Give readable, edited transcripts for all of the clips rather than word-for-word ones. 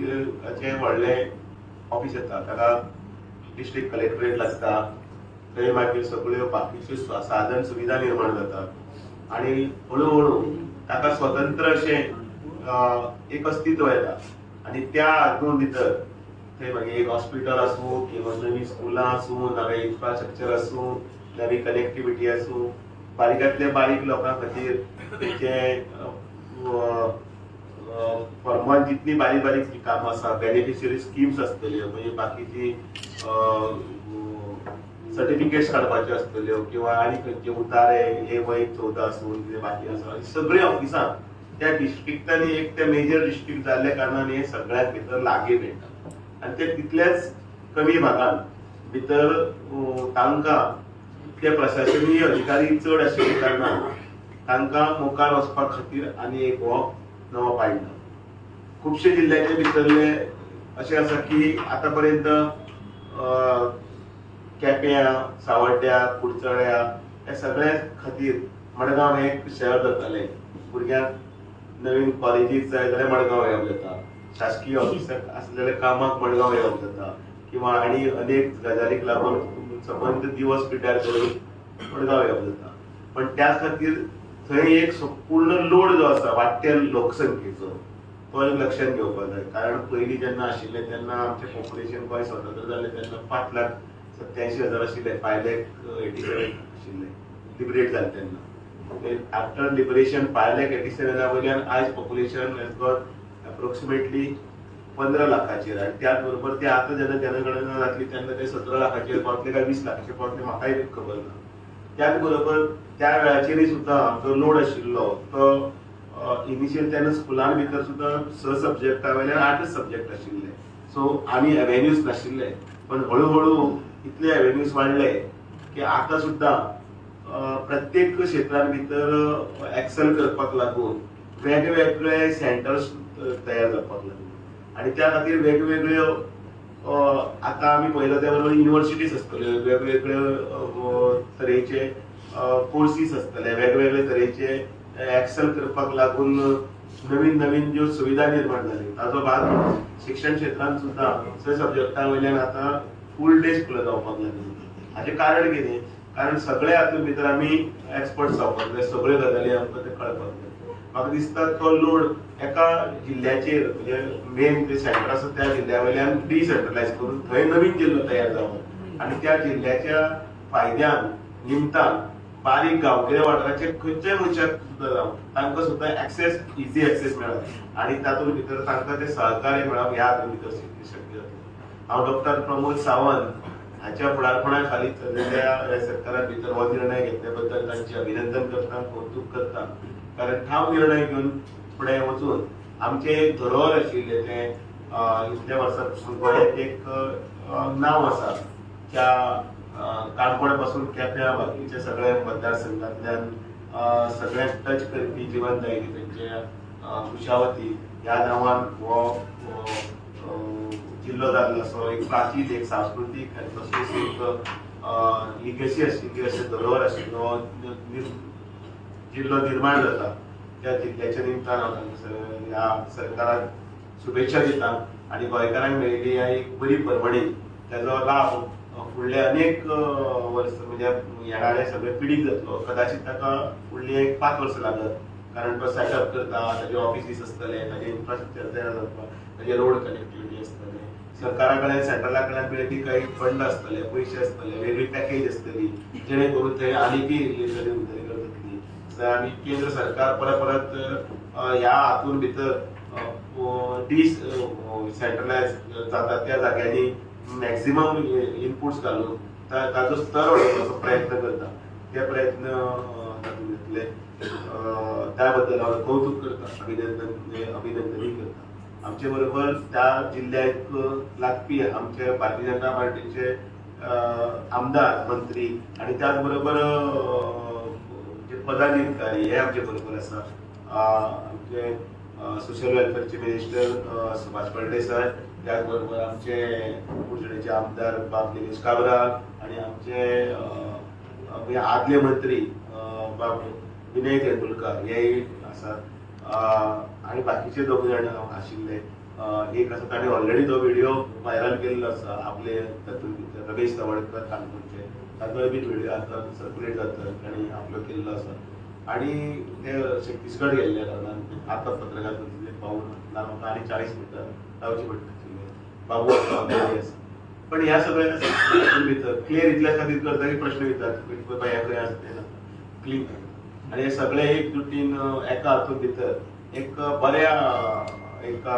डिस्ट्रिक्टाचें व्हडलें ऑफीस येता, ताका डिस्ट्रिक्ट कलेक्टरेट लागता. थंय मागीर सगळ्यो बाकीच्यो साधन सुविधा निर्माण जातात आनी हळू हळू ताका स्वतंत्र अशें एक अस्तित्व येता. आनी त्या हातूंत भितर थंय मागीर एक हॉस्पिटल आसूं किंवा नवीं स्कुलां आसूं, नवें इन्फ्रास्ट्रक्चर आसूं, नवी कनेक्टिविटी आसूं, बारीकांतल्या बारीक लोकां खातीर तेंचे फॉर्मल जितली बारीक बारीक जी कामां आसा, बेनिफिशियरी स्किम्स आसतल्यो, म्हणजे बाकीची सर्टिफिकेट्स काडपाच्यो आसतल्यो किंवा आनी खंयचे उतारे, ए व 1-14 आसूं, कितें बाकी आसा, सगळीं ऑफिसां त्या डिस्ट्रिक्टांनी एक ते मेजर डिस्ट्रिक्ट जाल्ल्या कारणान हे सगळ्यात भितर लागीं मेळटा आनी ते तितल्याच कमी भागान भितर तांकां ते प्रशासनीय अधिकारी चड आशिल्ल्या कारणान तांकां मुखार वचपा खातीर आनी एक हो नवो पायंडो. खुबशे जिल्ल्याचे भितरले अशें आसा की आतां पर्यंत केप्यां, सावड्ड्या, कुडचड्या ह्या सगळ्या खातीर मडगांव हें एक शहर जातालें. भुरग्यांक नवीन कॉलेजीक जाय जाल्यार मडगांव येवप जाता, शासकीय ऑफिसाक आसलेल्या कामाक मडगांव येवप जाता किंवा आनी अनेक गजालीक लागून सबंद दिवस पिड्ड्यार करून मडगांव येवप जाता. पण त्याच खातीर थंय एक संपूर्ण लोड जो आसा वाडट्या लोकसंख्येचो, तो एक लक्षात घेवपाक जाय. कारण पयलीं जेन्ना आशिल्लें तेन्ना आमचें पॉप्युलेशन गोंय स्वतंत्र जालें तेन्ना 5,87,000 आशिल्लें, 5,87,000 आशिल्लें लिबरेट जालें तेन्ना. आफ्टर लिबरेशन 5,87,000 वयल्यान आयज पॉप्युलेशन हेज गॉट अप्रोक्सिमेटली 15 लाखाचेर. आनी त्याच बरोबर ते आतां जेन्ना जनगणना जातली तेन्ना ते 17 लाखाचेर पावतले काय 20 लाखाचेर पावतले, म्हाकाय खबर ना. त्याच बरोबर त्या वेळाचेरय सुद्दां जो लोड आशिल्लो तो इनिशियल तेन्ना स्कुलान भितर सुद्दां स सब्जेक्टा वयल्यान आठच सब्जेक्ट आशिल्ले. सो आनी एवेन्यूज नाशिल्ले. पण हळूहळू इतले एवेन्यूज वाडले की आतां सुद्दां प्रत्येक क्षेत्रान भितर एक्सेल करपाक लागून वेगवेगळे सेंटर्स तयार जावपाक लागले आनी त्या खातीर वेगवेगळ्यो आतां आमी पळयता त्या बरोबर युनिव्हर्सिटीज आसतल्यो, वेगवेगळ्यो तरेचे कोर्सीस आसतले, वेगवेगळे तरेचे एक्सेल करपाक लागून नवीन नवीन ज्यो सुविधा निर्माण जाली ताजो भाग शिक्षण क्षेत्रांत सुद्दां स सब्जेक्टा वयल्यान आतां फूल डे स्कुलां जावपाक लागली. हाचें कारण कितें? कारण सगळे हातूंत भितर आमी एक्सपर्ट जावपाक जाय, सगळ्यो गजाली आमकां ते कळपाक जाय. म्हाका दिसता तो लोड एका जिल्ल्याचेर, म्हणजे मेन जे सेंटर आसा त्या जिल्ल्या वयल्यान डिसेंट्रलायज करून थंय नवीन जिल्लो तयार जावप आनी त्या जिल्ल्याच्या फायद्यान निमतान बारीक गांवगिऱ्या वाठाराचे खंयच्याय मनशाक सुद्दां जावं, तांकां सुद्दां एक्सेस, इझी एक्सेस मेळत आनी तातूंत भितर तांकां ते सहकार्य मेळप ह्या हातूंत भितर शक्य जातलें. हांव डॉक्टर प्रमोद सावंत हाच्या फुडारपणा खाली चललेल्या ह्या सरकारा भितर हो निर्णय घेतल्या बद्दल तांचे अभिनंदन करता, कौतुक करता. कारण ठाम निर्णय घेवन फुडें वचून आमचें एक धरोहर आशिल्लें तें इतल्या वर्सां पासून गोंयांत एक नांव आसा. त्या काणकोण पासून केप्यां बाकीच्या सगळ्या मतदारसंघांतल्यान सगळ्यांक टच करपी जिवनदायिनी तेंचे कुशावती ह्या नांवान हो जिल्लो जाल्लो असो एक प्राचीन, एक सांस्कृतीक आनी तशेंच एक लिगसी आशिल्ली अशें धरोहर आशिल्लो जिल्लो निर्माण जाता. त्या जिल्ल्याच्या निमतान हांव तांकां ह्या सरकाराक शुभेच्छा दिता आनी गोंयकारांक मेळिल्ली ह्या एक बरी पर्वणी, ताजो लाभ फुडले अनेक वर्स, म्हणजे येणारे सगळे पिढीक जातलो. कदाचित ताका फुडली एक 5 वर्सां लागत, कारण तो सेटअप करता, ताजे ऑफिसीस आसतले, ताजे इन्फ्रास्ट्रक्चर तयार जावपाक, ताजे रोड कनेक्टिविटी आसतले, सरकारा कडल्यान, सेंट्रला कडल्यान मेळपी काही फंड आसतले, पयशे आसतले, वेगळी पॅकेज आसतली, जेणे करून थंय आनीकय इल्ली तरी उदरगत जातली. आनी केंद्र सरकार परत परत ह्या हातून भितर डिस सेंट्रलायज जाता त्या जाग्यांनी मॅक्झिमम इनपुट्स घालून ताजो स्तर वाडोवपाचो प्रयत्न करता. ते प्रयत्न तातूंत घेतले त्या बद्दल हांव कौतुक करता, अभिनंदन, अभिनंदनूय करता. आमचे बरोबर त्या जिल्ल्याक लागपी आमचे भारतीय जनता पार्टीचे आमदार, मंत्री आनी त्याच बरोबर जे पदाधिकारी हे आमचे बरोबर आसा. आमचे सोशल वेलफेअरचे मिनिस्टर सुभाष फळदेसाय, त्याच बरोबर आमचे कुडचडेचे आमदार बाब निलेश काब्राल आनी आमचे म्हणजे आदले मंत्री बाब विनय तेंडुलकार हे आसात आनी बाकीचे दोग जाण आशिल्ले. एक आसा, ताणें ऑलरेडी तो व्हिडिओ व्हायरल केल्लो आसा आपले तातूंत भितर. रमेश तवडकर काणकोणचे, ताचोय बीन व्हिडिओ आतां सर्कुलेट जाता. ताणें आपलो केल्लो आसा आनी ते छत्तीसगड गेल्ल्या कारणान आतां पत्रकार परिशदेक पावून ना, म्हाका आनी 40 मिनटां रावची पडटा. बाबू आसा, ऑलरेडी आसा. पण ह्या सगळ्या हातूंत भितर क्लियर इतल्या खातीर करता की प्रश्न विचारता, बाबा हें खंय आसा तें ना क्लीन. आनी हे सगळे एक जुटीन एका हातूंत भितर एक बऱ्या एका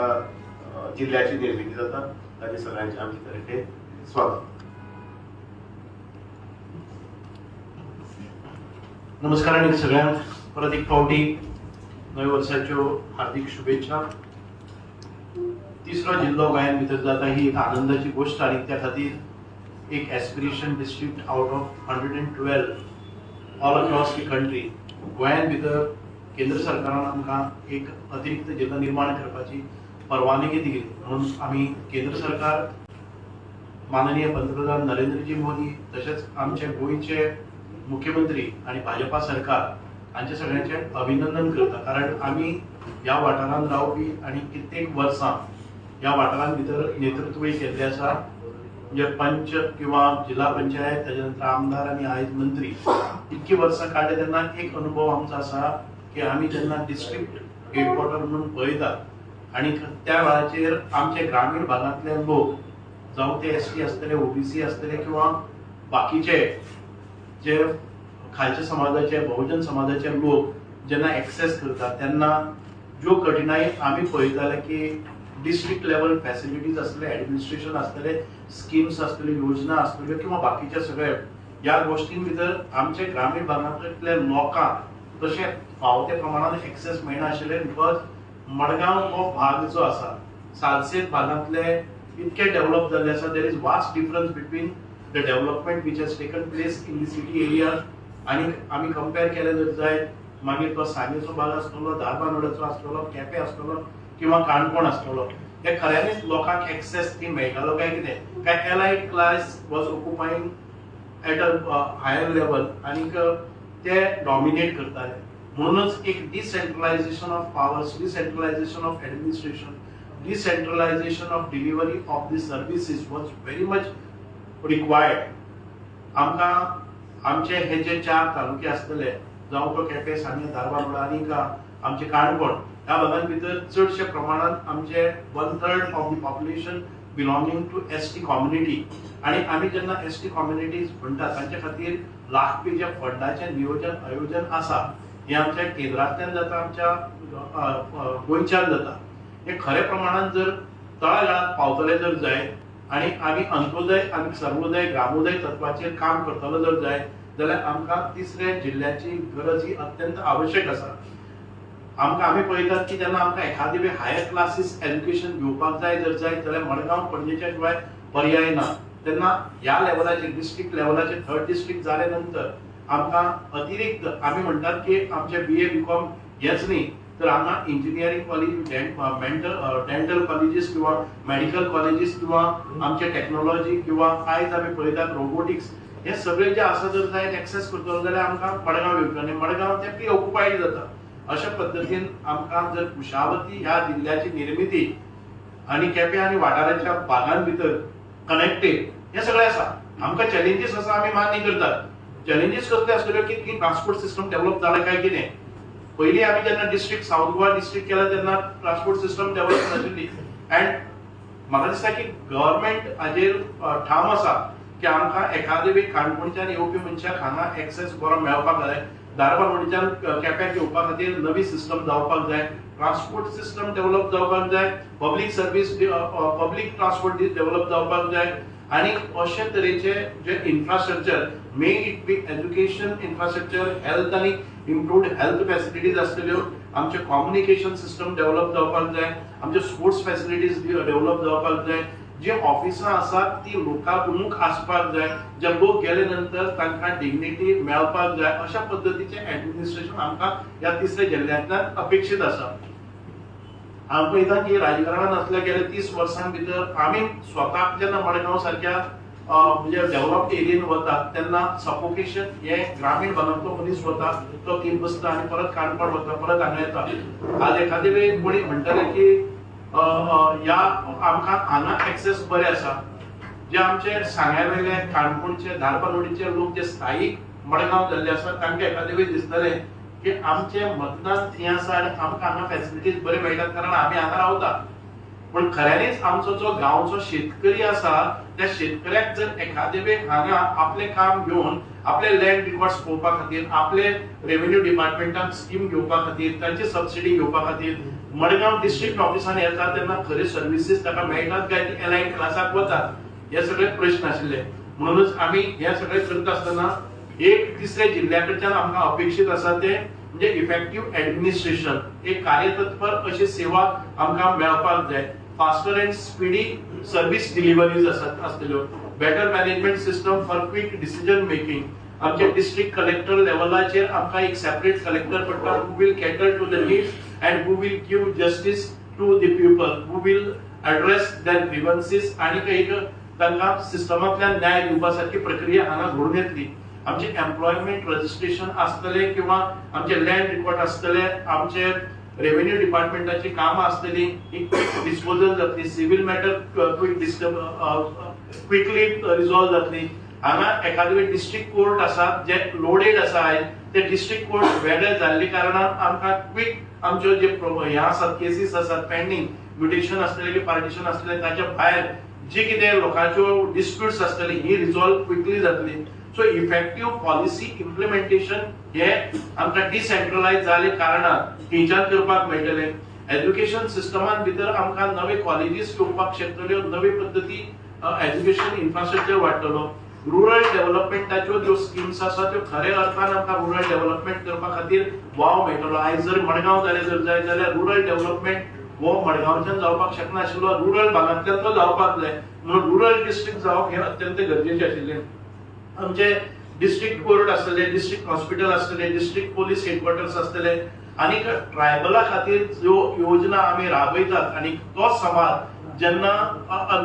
जिल्ल्याची निर्मिती जाता. ताचे सगळ्यांचे आमचे तर्फे स्वागत. नमस्कार आनी सगळ्यांक परत एक फावटी नव्या वर्साच्यो हार्दिक शुभेच्छा. तिसरो जिल्लो गोंयांत भितर जाता ही एक आनंदाची गोश्ट आनी त्या खातीर एक aspiration district out of 112 all across the country, गोंयांत भितर केंद्र सरकारान आमकां एक अतिरिक्त जिल्लो निर्माण करपाची परवानगी दिली म्हणून आमी केंद्र सरकार, माननीय पंतप्रधान नरेंद्रजी मोदी, तशेंच आमचे गोंयचे मुख्यमंत्री आनी भाजपा सरकार हांचे सगळ्यांचे अभिनंदन करता. कारण आमी ह्या वाठारांत रावपी आनी कित्येक वर्सां ह्या वाठारांत भितर नेतृत्वय केल्लें आसा, म्हणजे पंच किंवा जिल्हा पंचायत, ताच्या नंतर आमदार आनी आयज मंत्री. इतकी वर्सां काडले तेन्ना एक अनुभव आमचो आसा की आमी जेन्ना डिस्ट्रिक्ट हेडक्वॉर्टर म्हणून पळयतात आनी त्या वेळाचेर आमचे ग्रामीण भागांतले लोक, जावं ते एसटी आसतले, ओबीसी आसतले किंवा बाकीचे जे खालच्या समाजाचे, बहुजन समाजाचे लोक जेन्ना एक्सेस करतात तेन्ना ज्यो कठिनाई आमी पळयताले की डिस्ट्रिक्ट लेवल फॅसिलिटीज आसतले, ऍडमिनिस्ट्रेशन आसतले, स्किम्स आसतल्यो, योजना आसतल्यो किंवा बाकीचे सगळे ह्या गोष्टीं भितर आमचे ग्रामीण भागांतले लोकांक तशें फावो त्या प्रमाणान एक्सेस मेळनाशिल्लें, because Madgaon हो भाग जो आसा, सालसेत भागांतले इतके डेव्हलप जाल्ले आसा. There is vast difference between the development which has taken place in the city area आनी आमी कंपेर केले जर जायत, मागीर तो सांगेचो भाग आसतलो, धारबांदोड्याचो आसतलो, केपें आसतलो किंवा काणकोण आसतलो, हे खऱ्यांनीच लोकांक एक्सेस ती मेळटालो काय कितें काय elite class was occupying at a higher level आनीक ते डॉमिनेट करताले. म्हणूनच एक decentralization of powers, decentralization of administration, decentralization of delivery of the services was very much required. आमकां आमचे हे जे चार तालुके आसतले, जावं तो केपें, सांगें, धारबांदोडा आनी आमचे काणकोण, ह्या भागां भितर चडशे प्रमाणात आमचे one third of the population belonging to ST community. आनी आमी जेन्ना एस टी कम्युनिटीज म्हणटा, तांचे खातीर लागपी जे फंडाचें नियोजन आयोजन आसा, हें आमच्या केंद्रांतल्यान जाता, आमच्या अ, अ, गोंयच्यान जाता, हे खऱ्या प्रमाणात जर तळागाळात पावतले जर जाय आनी आमी अंत्योदय आनी सर्वोदय, ग्रामोदय तत्वाचेर काम करतलो जर जाय जाल्यार आमकां तिसऱ्या जिल्ल्याची गरज ही अत्यंत आवश्यक आसा. आमकां आमी पळयतात की जेन्ना आमकां एखादी वेळ हायर क्लासीस एज्युकेशन घेवपाक जाय जर जाय जाल्यार मडगांव, पणजेच्या शिवाय पर्याय ना. तेन्ना ह्या लेवलाचेर, डिस्ट्रिक्ट लेवलाचेर थर्ड डिस्ट्रिक्ट जाले नंतर आमकां अतिरिक्त आमी म्हणटात की आमचे बीए, बीकॉम हेच न्ही, तर हांगा engineering college, mental dental colleges किंवा मेडिकल कॉलेजीस किंवा आमचे टेक्नॉलॉजी किंवा आयज आमी पळयतात रोबोटिक्स, हे सगळे जे आसा जर जायत एक्सेस करतलो जाल्यार आमकां मडगांव येवचें आनी मडगांव ते प्री ऑक्युपायड जाता. अशा पद्दतीन आमकां जर कुशावती ह्या जिल्ल्याची निर्मिती आनी केपें आनी वाठाराच्या भागां भितर कनेक्टेड हे सगळें आसा. आमकां चॅलेंजीस आसा, आमी मान्य करतात. चॅलेंजीस कसले आसतल्यो की ट्रान्सपोर्ट सिस्टम डेव्हलप जाला काय कितें. पयलीं आमी जेन्ना डिस्ट्रिक्ट, सावथ गोवा डिस्ट्रिक्ट केला तेन्ना ट्रान्सपोर्ट सिस्टम डेव्हलप नाशिल्ली. अँड म्हाका दिसता की गव्हर्मेंट हाजेर ठाम आसा की आमकां एखादे वेळी काणकोणच्यान येवपी मनशाक हांगा एक्सेस बरो मेळपाक जाय, धारबांदोडच्यान केप्याक येवपा खातीर नवी सिस्टम जावपाक जाय, ट्रान्सपोर्ट सिस्टम डेव्हलप जावपाक जाय, public service, public transport develop जावपाक जाय. आनी अशे तरेचे जे infrastructure, may it be education infrastructure, health आनी इम्प्रूव्ड हेल्थ फॅसिलिटीज आसतल्यो, आमचे कम्युनिकेशन सिस्टम डेव्हलप जावपाक जाय, आमचे स्पोर्ट्स फॅसिलिटीज डेव्हलप जावपाक जाय. जी ऑफिसां आसात ती लोकाभिमुख आसपाक जाय, जे लोक गेले नंतर तांकां डिग्निटी मेळपाक जाय. अशा पद्दतीचें ऍडमिनिस्ट्रेशन आमकां ह्या तिसऱ्या जिल्ल्यांतल्यान अपेक्षीत आसा. हांव पळयता की राजकारणान आसल्या गेल्या 30 वर्सां भितर आमी स्वताक जेन्ना मडगांव सारक्या म्हणजे डेव्हलप्ड एरियेन वतात तेन्ना सफोकेशन हे ग्रामीण भागांतलो मनीस वता, तो थंय बसता आनी परत काणकोण वता, परत हांगा येता. आज एखादे वेळ कोणी म्हणटले की ह्या आमकां हांगा एक्सेस बरें आसा. जे आमचे सांग्या वयले, काणकोणचे, धारबांदोडेचे लोक जे स्थायीक मडगांव जाल्ले आसा, तांकां एखादे वेळ दिसतलें की आमचें मतदान थंय आसा आनी आमकां हांगा फॅसिलिटीज बऱ्यो मेळटात कारण आमी हांगा रावता. पूण खऱ्यांनीच आमचो जो गांवचो शेतकरी आसा, त्या शेतकऱ्याक जर एखादे वेळ हांगा आपलें काम घेवन आपले लँड रिकॉर्ड्स पळोवपा खातीर, आपले रेव्हेन्यू डिपार्टमेंटान स्कीम घेवपा खातीर, तांची सबसिडी घेवपा खातीर मडगांव डिस्ट्रिक्ट ऑफिसान येता तेन्ना खरे सर्विसीस ताका मेळटात काय ती एलायड क्लासाक वतात, हे सगळे प्रश्न आशिल्ले. म्हणूनच आमी हे सगळे करता आसतना एक तिसऱ्या जिल्ल्या कडच्यान आमकां अपेक्षीत आसा ते म्हणजे इफेक्टीव ऍडमिनिस्ट्रेशन, एक कार्यतत्पर अशी सेवा आमकां मेळपाक जाय. Faster and speedy service deliveries आसात आसतल्यो, better management system for quick decision making. आमचे डिस्ट्रिक्ट कलेक्टर लेवलाचेर आमकां एक सेपरेट कलेक्टर पडटा, who will cater to the needs and who will give justice to the people, who will address their grievances आणि एक तांकां सिस्टमांतल्यान न्याय दिवपा सारकी प्रक्रिया हांगा घडून येतली. आमचे एम्प्लॉयमेंट रजिस्ट्रेशन आसतले किंवा आमचे लँड रिकॉर्ड आसतले, आमचे रेव्हेन्यू डिपार्टमेंटाची कामां आसतली, ही क्विक डिस्पोजल जातली, civil matter quickly resolve जातली. हांगा एखादे डिस्ट्रिक्ट कोर्ट आसा जे लोडेड आसा आयज, ते डिस्ट्रिक्ट कोर्ट वेगळे जाल्ले कारणान आमकां क्विक आमच्यो जे हे आसात, केसीस आसात पेंडींग, म्युटेशन आसतले की पार्टिशन आसतले, ताच्या भायर जी कितें लोकांच्यो डिस्प्युट्स आसतली ही रिजॉल्व क्विकली जातली. सो इफेक्टीव पॉलिसी इम्प्लिमेंटेशन हे आमकां डिसेंट्रलायज जाले कारणान थंयच्यान करपाक मेळटलें. एज्युकेशन सिस्टमान भितर आमकां नवे कॉलेजीस येवपाक शकतल्यो, नवे पद्दती एज्युकेशन इन्फ्रास्ट्रक्चर वाडटलो. रुरल डेव्हलपमेंटाच्यो ज्यो स्किम्स आसा त्यो खऱ्या अर्थान आमकां रुरल डेव्हलपमेंट करपा खातीर वाव मेळटलो. आयज जर मडगांव जालें जर जाय जाल्यार रुरल डेव्हलपमेंट हो मडगांवच्यान जावपाक शकनाशिल्लो, रुरल भागांतल्यान तो जावपाक जाय. म्हणून रुरल डिस्ट्रिक्ट जावप हें अत्यंत गरजेचें आशिल्लें. आमचे डिस्ट्रिक्ट कोर्ट आसतले, डिस्ट्रिक्ट हॉस्पिटल आसतले, डिस्ट्रिक्ट पोलीस हेडक्वॉर्टर्स आसतले आनी ट्रायबला खातीर ज्यो योजना आमी राबयतात आनी तो समाज जेन्ना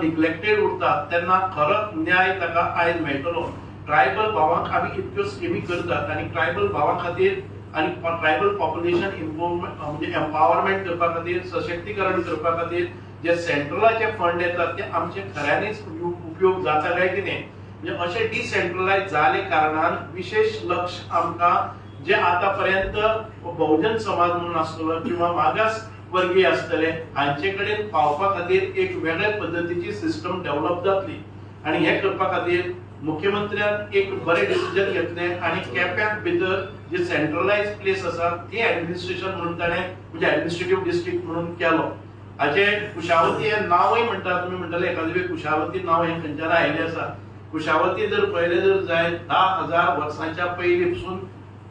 निग्लेक्टेड उरता तेन्ना खरो न्याय ताका आयज मेळटलो. ट्रायबल भावांक आमी इतक्यो स्किमी करतात आनी ट्रायबल भावां खातीर आनी ट्रायबल पॉप्युलेशन इम्प्रुवमेंट म्हणजे एम्पावरमेंट करपा खातीर, सशक्तीकरण करपा खातीर जे सेंट्रलाचे फंड येतात ते आमचे खऱ्यांनीच उपयोग जाता काय कितें, म्हणजे अशें डिसेंट्रलायज जाले कारणान विशेष लक्ष आमकां जे आतां पर्यंत बहुजन समाज म्हणून आसतलो किंवा मागास वर्गीय आसतले हांचे कडेन पावपा खातीर एक वेगळे पद्दतीची सिस्टम डेव्हलप जातली. आनी हें करपा खातीर मुख्यमंत्र्यान एक बरें डिसिजन घेतलें आनी केप्यां भितर जे सेंट्रलायज प्लेस आसा ती ऍडमिनिस्ट्रेशन म्हणून ताणें म्हणजे ऍडमिनिस्ट्रेटिव्ह डिस्ट्रिक्ट म्हणून केलो. हाचे कुशावती हें नांवूय म्हणटा, तुमी म्हणटले एखादे वेळ कुशावती नांव हें खंयच्यान आयिल्लें आसा. कुशावती जर पळयलें जर जायत, 10,000 वर्सांच्या पयलीं पसून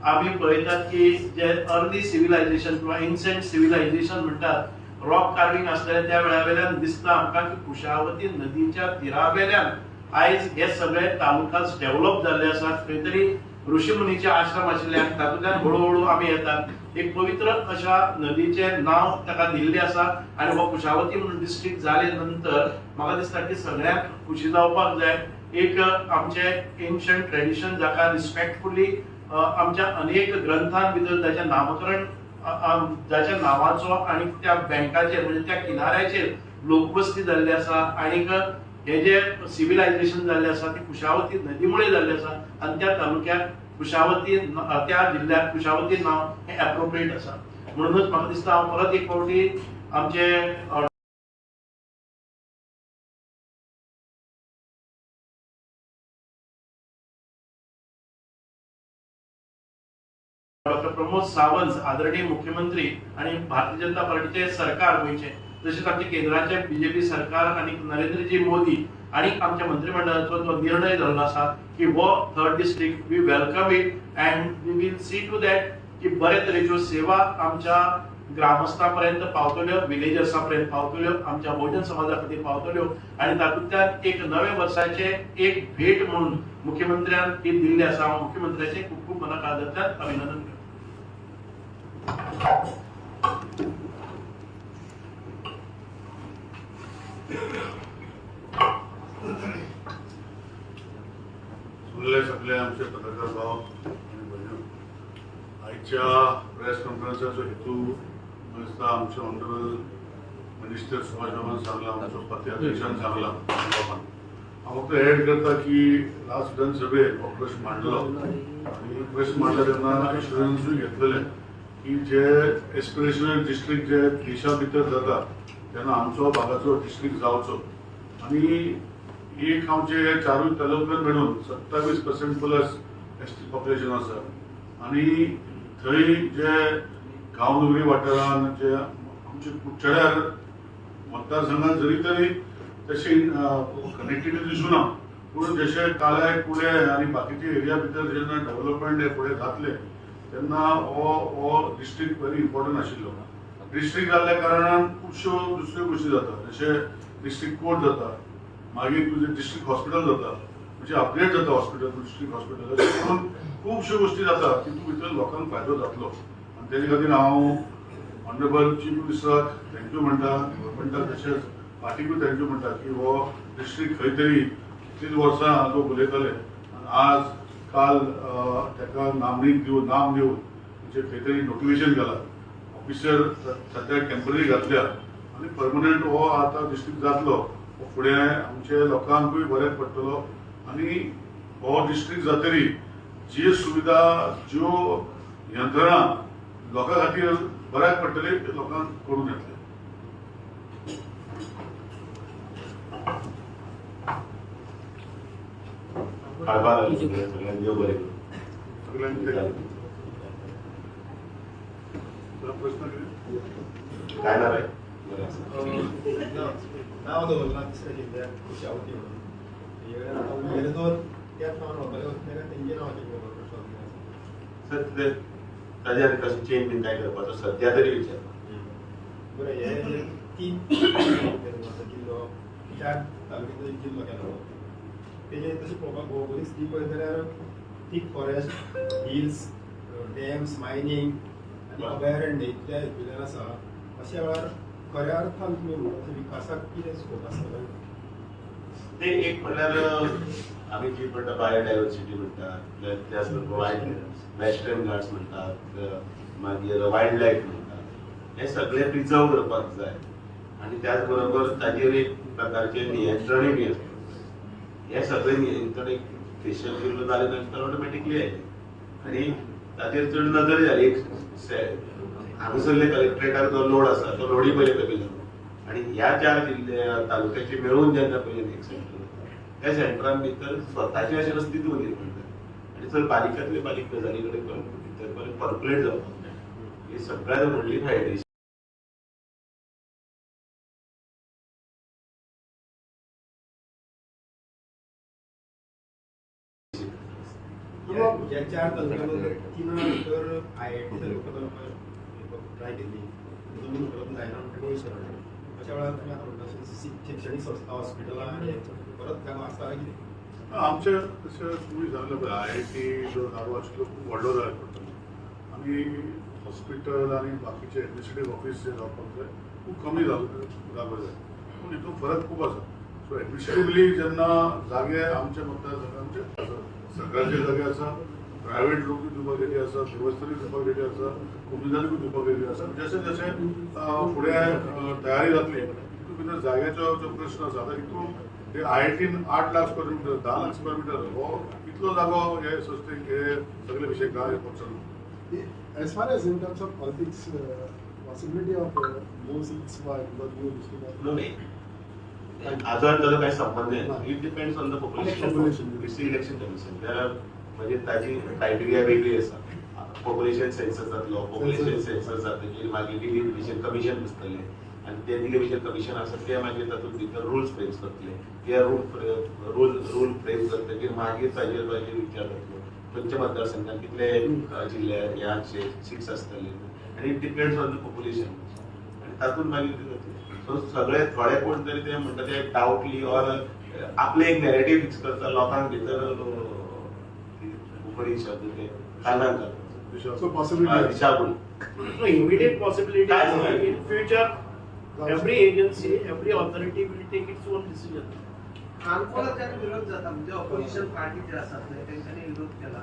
आमी पळयतात की जे अर्ली सिविलायझेशन किंवा एन्शंट सिविलायझेशन म्हणटात, रॉक कार्विंग आसलें त्या वेळा वेल्यान दिसता आमकां की कुशावती नदीच्या तिरा वेल्यान आयज हे सगळे तालुकास डेव्हलप जाल्ले आसात. खंय तरी ऋषीमुनीचे आश्रम आशिल्ले आनी तातूंतल्यान हळू हळू आमी येतात. एक पवित्र अशा नदीचें नांव ताका दिल्लें आसा आनी हो कुशावती म्हणून डिस्ट्रिक्ट जाले नंतर म्हाका दिसता की सगळ्यांक खुशी जावपाक जाय. एक आमचे एन्शंट ट्रेडिशन जाका रिस्पेक्टफुली आमच्या अनेक ग्रंथां भितर ताचें नामकरण जाच्या नांवाचो आनी त्या बँकाचेर म्हणजे त्या किनाऱ्याचेर लोकवस्ती जाल्ली आसा आनीक हे जे सिविलायझेशन जाल्लें आसा ते कुशावती नदीमुळे जाल्लें आसा आनी त्या तालुक्याक कुशावती, त्या जिल्ल्याक कुशावती नांव हें एप्रोप्रिएट आसा. म्हणूनच म्हाका दिसता हांव परत एक फावटी आमचे डॉक्टर प्रमोद सावंत, आदरणीय मुख्यमंत्री आणि भारतीय जनता पार्टीचे सरकार गोंयचे, तशेंच आमचे केंद्राचे बीजेपी सरकार आनी नरेंद्रजी मोदी आणि आमच्या मंत्रिमंडळाचो जो निर्णय जाल्लो आसा की हो third district, we welcome it and we will see to that की बरे तरेच्यो सेवा आमच्या ग्रामस्था पर्यंत पावतल्यो, विलेजर्सा पर्यंत पावतल्यो, आमच्या बहुजन समाजा खातीर पावतल्यो आनी तातूंतल्यान एक नव्या वर्साचे एक भेट म्हणून मुख्यमंत्र्यान ती दिल्ली आसा. हांव मुख्यमंत्र्याचे खूब खूब मना काळजांतल्यान अभिनंदन करता. सुनले सगळे आमचे पत्रकार भाव आणि भयणो, आयच्या प्रेस कॉन्फरन्साचो हेतू दिसता आमचे ऑनरेबल मिनिस्टर सुभाष बाबान सांगलां, आमचो पार्टी अध्यक्षान सांगलां बाबान. हांव फक्त एड करता की लास्ट विधानसभेत हो प्रश्न मांडलो आनी प्रश्न मांडला तेन्ना एश्युरन्सूय घेतलेले की जे एस्पिरेशनल डिस्ट्रिक्ट जे देशा भितर जाता तेन्ना आमचो भागाचो डिस्ट्रिक्ट जावचो. आनी एक आमचे हे चारूय तालुक्यान मेळून 27% प्लस एसटी पॉप्युलेशन आसा आनी थंय जे गांवडोंगरी वाठारान जे आमचे कुडचड्यार मतदारसंघात जरी तरी तशी कनेक्टिविटी दिसूना, पूण जशे काल्यां, कुळे आनी बाकीचे एरिया भितर जेन्ना डेव्हलपमेंट हे फुडें जातले तेन्ना हो हो डिस्ट्रिक्ट व्हेरी इम्पॉर्टंट आशिल्लो. डिस्ट्रिक्ट जाल्ल्या कारणान खुबश्यो दुसऱ्यो गोश्टी जाता, जशे डिस्ट्रिक्ट कोर्ट जाता, मागीर तुजें डिस्ट्रिक्ट हॉस्पिटल जाता, म्हणजे अपग्रेड जाता हॉस्पिटल, डिस्ट्रिक्ट हॉस्पिटल. अशें करून खुबश्यो गोश्टी जाता, तितून भितर लोकांक फायदो जातलो. आनी तेजे खातीर हांव ऑनरेबल चीफ मिनिस्टराक thank you म्हणटा, गव्हर्मेंटाक तशेंच पार्टीकूय thank you म्हणटा की हो डिस्ट्रिक्ट खंय तरी कितलींच वर्सां लोक उलयताले आनी आज काल ताका नामणी दिवन, नाम दिवन, म्हणजे खंय तरी नोटिफिकेशन घाला, ऑफिसर सद्या टेंपररी घातल्या आनी परमनंट हो आतां डिस्ट्रिक्ट जातलो. हो फुडें आमचे लोकांकूय बऱ्याक पडटलो. आनी हो डिस्ट्रिक्ट जातरी जी सुविधा, ज्यो यंत्रणा लोकां खातीर बऱ्याक पडटली ते लोकांक करून येतले. काडपा लागले सगळ्यांक, देव बरें करूं. सगळ्यांक प्रश्न कितें? काय ना रे, बरें आसा. नांव दवरलां तिसऱ्या जिल्ल्याक कुशावती म्हणून. तेजे कडेन आतां उरलेले दोन त्याच नांवान वताले, वतले काय तेंचे नांवाचेर प्रस्न आसा? सर, ते ताजे आनी कशें चेंज बीन काय करपाचो सद्या तरी विचार. बरें, हे जे तीन आतां जिल्लो, चार तालुक्याचो एक जिल्लो केलो, तेजे तशें पळोवपाक भौगोलीक स्थिती पळयत जाल्यार thick forest, hills, dams, mining आनी अभयारण्य इतल्या हितूंतल्यान आसा. अशा वेळार खऱ्या अर्थान तुमी म्हणटा विकासाक कितें स्कोप आसतलो? ते एक म्हणल्यार आमी जी म्हणटा बायोडायवर्सिटी म्हणटात, त्याच बरोबर वायल्ड वेस्टर्न घाट्स म्हणटात, मागीर वायल्ड लायफ म्हणटात, हे सगळे प्रिजर्व करपाक जाय आनी त्याच बरोबर ताजेर एक प्रकारचे नियंत्रणूय बी आसपाक जाय. हे सगळे नियंत्रण एक स्पेशल जिल्लो जाले नंतर ऑटोमॅटिकली येयले आनी ताचेर चड नदर जाली. एक हांगासरले कलेक्ट्रेटार जो लोड आसा तो लोडूय पयले कमी जालो आनी ह्या चार जिल्ले तालुक्याचे मेळून जेन्ना पयलीं एक सेंटर जाता, त्या सेंटरान भितर स्वताचें अशें अस्तित्व निर्माण जाता आनी चड बारीकांतले बारीक गजाली कडेन भितर बरें पर्कुलेट जावपाक जाय. ही सगळ्यात व्हडली फायदेशीर ह्या चार तालुक्यांत तिना भितर आयआयटी जर प्रकल्प ट्राय केल्ली, जमीन उपलब्ध जायना म्हणटा गोंय शहरान. अशा वेळार तुमी आतां म्हणटा शिक्षणीक संस्था, हॉस्पिटलां आनी परत जागो आसता काय कितें? आमचे तशें तुमी सांगलें पळय, आयआयटी जो जागो आशिल्लो खूब व्हडलो जाय पडटलो आनी हॉस्पिटल आनी बाकीचे एडमिनिस्ट्रेटीव ऑफिस जे जावपाक जाय खूब कमी जागो जाय, पूण हितून फरक खूब आसा. सो एडमिनिस्ट्रेटिवली जेन्ना जागे आमच्या मतदारसंघांचे आसा, सरकारचे जागे आसा, प्रायव्हेट लोकूय दिवपाक रेडी आसा, देवस्थानूय दिवपाक रेडी आसा, कोमुनिदादूय दिवपाक रेडी आसा. जशें जशें फुडें तयारी जातली तितून भितर जाग्याचो जो प्रश्न आसा, आतां हितून ते आयआयटीन 8 lakh square metre, 10 lakh square metre हो इतलो जागो हे संस्थेक हे सगळे विशय काय वचना. As far as in terms of politics, possibility of more seats by the new district. न्हू न्ही, आजून ताजो काही संबंध नाही. It depends on the population. Population. It's Election Commission. There are म्हणजे ताजी क्रायटेरिया वेगळी आसा. पॉप्युलेशन सेन्सस जातलो, पॉप्युलेशन सेन्सस जातकीर मागीर डिलिमिटेशन कमिशन बसतलें आनी ते डिलिमिटेशन कमिशन आसा ते मागीर तातूंत भितर रुल्स फ्रेम करतले. ते रूल फ्रेम करतकीर मागीर ताजेर मागीर विचार जातलो, खंयच्या मतदारसंघात कितले जिल्ले ह्या सिट्स आसतले आनी it depends on the population आनी तातूंत मागीर ते जातलें. सो सगळे थोडे कोण तरी ते म्हणटा ते डावटली ऑर आपले एक नॅरेटीव फिक्स करता, लोकांक भितर कोंकणी शब्द ते कानाक घालता. So possibility. दिशाभूल. No immediate possibility. कांयच ना. In future, every agency, every authority will take its own decision. काणकोणाच्यान विरोध जाता, म्हणजे ऑपोजिशन पार्टी जे आसात न्हय, तेंच्यांनी विरोध केला.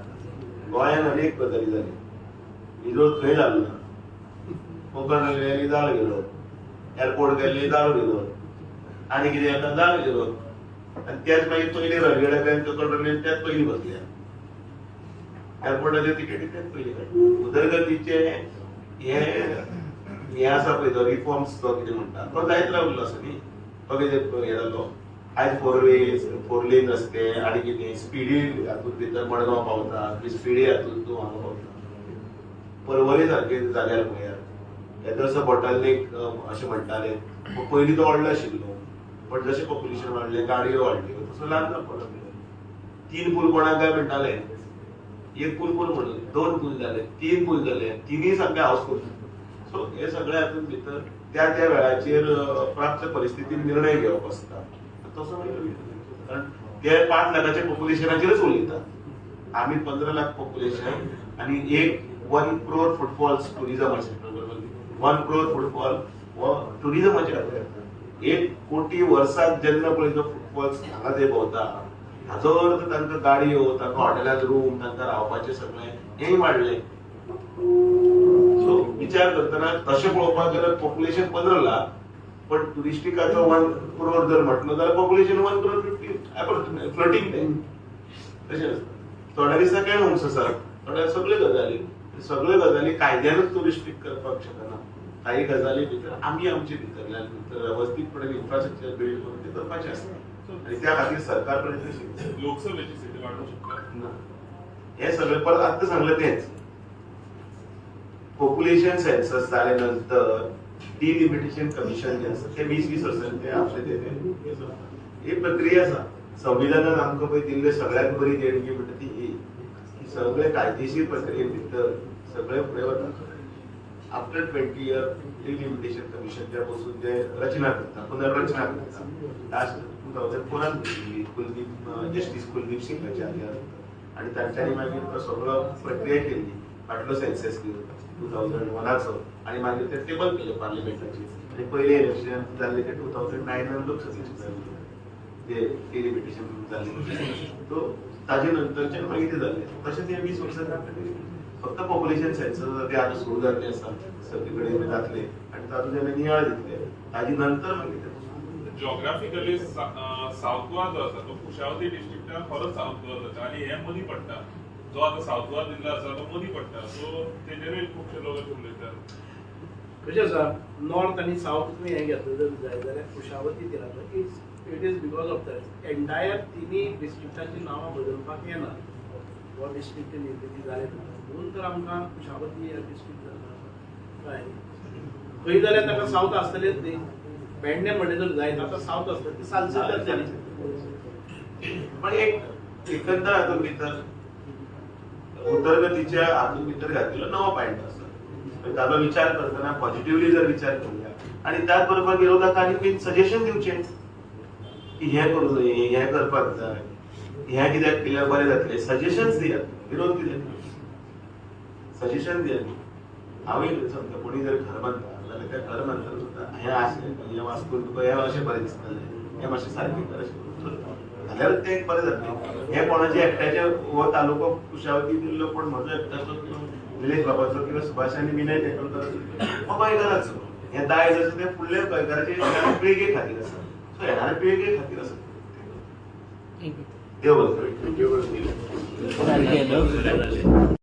गोंयान अनेक गजाली जाली, विरोध खंय जालो ना? कोंकण रॅली जालो विरोध. एअरपोर्ट गेल्ले जालो विरोध आनी कितें जाता जालो विरोध आनी त्याच मागीर पयलीं रगडे बँक कडून त्याच पयलीं बसल्या एअरपोर्टाचे तिकेटी त्याच पयलीं काडटा. उदरगतीचे हे हे आसा पळय तो रिफॉर्म्स तो कितें म्हणटा तो जायत रावल्लो आसा न्ही. तो कितें हे जालो आयज 4 वे 4 लेन रस्ते आनी कितें स्पिडी हातूंत भितर मडगांव पावता, स्पिडी हातूंत तूं हांगा पावता. परवरी सारके जाग्यार पळयात, येदोळसो बॉटलनेक अशें म्हणटाले, पूण पयलीं तो व्हडलो आशिल्लो, पण जशें पॉप्युलेशन वाडलें, गाडयो वाडल्यो, तसो ल्हान जावपाक लागलो. तीन पूल कोणाक काय म्हणटाले, एक पूल पूल म्हणून दोन पूल जाले, तीन पूल जाले, तिनूय सामके हाऊसफूल. सो हे सगळे हातूंत भितर त्या त्या वेळाचेर प्राप्त परिस्थितीन निर्णय घेवप आसता. तसो मागीर, कारण ते 5 लाखाच्या पॉप्युलेशनाचेरच उलयतात, आमी 15 लाख पॉप्युलेशन आणि एक 1 क्रोर फुटफॉल्स टुरिझमाचे, 1 क्रोर फुटफॉल हो टुरिझमाचे खातीर. 1 कोटी वर्साक जेन्ना पळय तो फुटफॉल्स हांगा ते भोंवता, हाचो अर्थ तांकां गाडयो, तांकां हॉटेलांत रूम, तांकां रावपाचें सगळें हेंय वाडलें. सो विचार करतना तशें पळोवपाक गेल्यार पॉप्युलेशन 15 लाख, पण टुरिस्टिकाचो 1 क्रोर जर म्हटलो जाल्यार पॉप्युलेशन 1 क्रोर 50 फ्लोटींग. तें तशें आसता. थोड्या दिसा काय होम्स आसात, थोड्या सगळ्यो गजाली, सगळ्यो गजाली कायद्यानूच तूं रिस्ट्रिक्ट करपाक शकना. काही गजाली भितर आमी आमचे भितरल्यान भितर वेवस्थीतपणे इन्फ्रास्ट्रक्चर बिल्ड करून ते करपाचें आसता आनी त्या खातीर सरकार प्रयत्नशील. लोकसभेची सीट वाडोवंक शकता? ना, हे सगळें परत आत्तां सांगलें तेच. पॉप्युलेशन सेन्सस जाले नंतर डिलिमिटेशन कमिशन जे आसा ते 20-20 वर्सांनी ते आपले ते ते हे करता. ही प्रक्रिया आसा. संविधानान आमकां पळय दिल्ले सगळ्यात बरी देणगी म्हणटा ती ही की सगळे कायदेशीर प्रक्रिये भितर सगळे फुडें वता. आफ्टर 20 इयर डिलिमिटेशन कमिशन बसून जे रचना करता, पुनर्रचना करता, लास्ट 2004 त केल्ली कुलदीप, जस्टीस कुलदीप सिंगाच्या आदल्या, आनी तांच्यांनी मागीर तो सगळो प्रक्रिया केल्ली, फाटलो सेन्सस घेवन 2001 चो, आनी मागीर ते टेबल केले पार्लिमेंटाचेर आनी पयले इलेक्शन जाल्ले ते 2009 न लोकसभेचे जाल्ले, ते डिलिमिटेशन जाल्ले. सो ताजे नंतरच्यान मागीर ते जाल्ले. तशेंच हे 20 वर्सां फक्त पॉप्युलेशन सेन्सस ते आतां सुरू जाल्ले आसा, सगळे कडेन जातले आनी तातूंत जेन्ना नियाळ दितले ताजे नंतर मागीर ते जॉग्राफिकली साऊथ गोवा जो आसा तो कुशावती डिस्ट्रिक्टान खरोच साऊथ गोवा जाता आनी हे मदीं पडटा. जो आतां साऊथ गोवा दिल्लो आसा तो मदीं पडटा, सो तेजेरूय खुबशे लोक अशे उलयतात. कशें आसा, नॉर्थ आनी सावथ तुमी हें घेतलं जर जाय जाल्यार कुशावती दिला, it is because of that entire तिन्ही डिस्ट्रिक्टाची नांवां बदलपाक येना. हो डिस्ट्रिक्ट निर्मिती जाले म्हणून तर आमकां कुशावती हे डिस्ट्रिक्ट जाल्लो आसा. कळ्ळें? खंय जाल्यार ताका सावथ आसतलेच न्ही. पेडणे म्हणलें जर जायत आतां सावथ आसतलें, ती सालसेत जातली. पण एक एकंदर हातूंत भितर उदरगतीच्या हातूंत भितर घातलेलो नवो पॉयंट आसा. म्हणजे ताजो विचार करतना पॉझिटिव्हली जर विचार करूया आणि त्याच बरोबर विरोधकांनी बी सजेशन दिवचे की हे करूं नये, हे करपाक जाय, हे कित्याक केल्यार बरें जातलें. सजेशन्स दियात, विरोध कित्याक? सजेशन दियात. हांवूय समजा कोणी जर घर बांदता जाल्यार त्या घर बांदतना सुद्दां हें अशें, हें वास्तून तुका हें अशें बरें दिसतलें, हें मातशें सारकें कर, अशें करून जाल्यार तें एक बरें जातलें. हें कोणाचें एकट्याचें, हो तालुको कुशावती दिल्लो कोण म्हजो एकट्याचो किंवा निलेश बाबाचो किंवा सुभाष आनी विनय तेंडुलकराचो हो गोंयकाराचो. हें दायज आसा तें फुडल्या गोंयकाराचे येणाऱ्या पिळगे खातीर आसा. सो येणाऱ्या पिळगे खातीर आसा. देव बरें करूं. सारकें.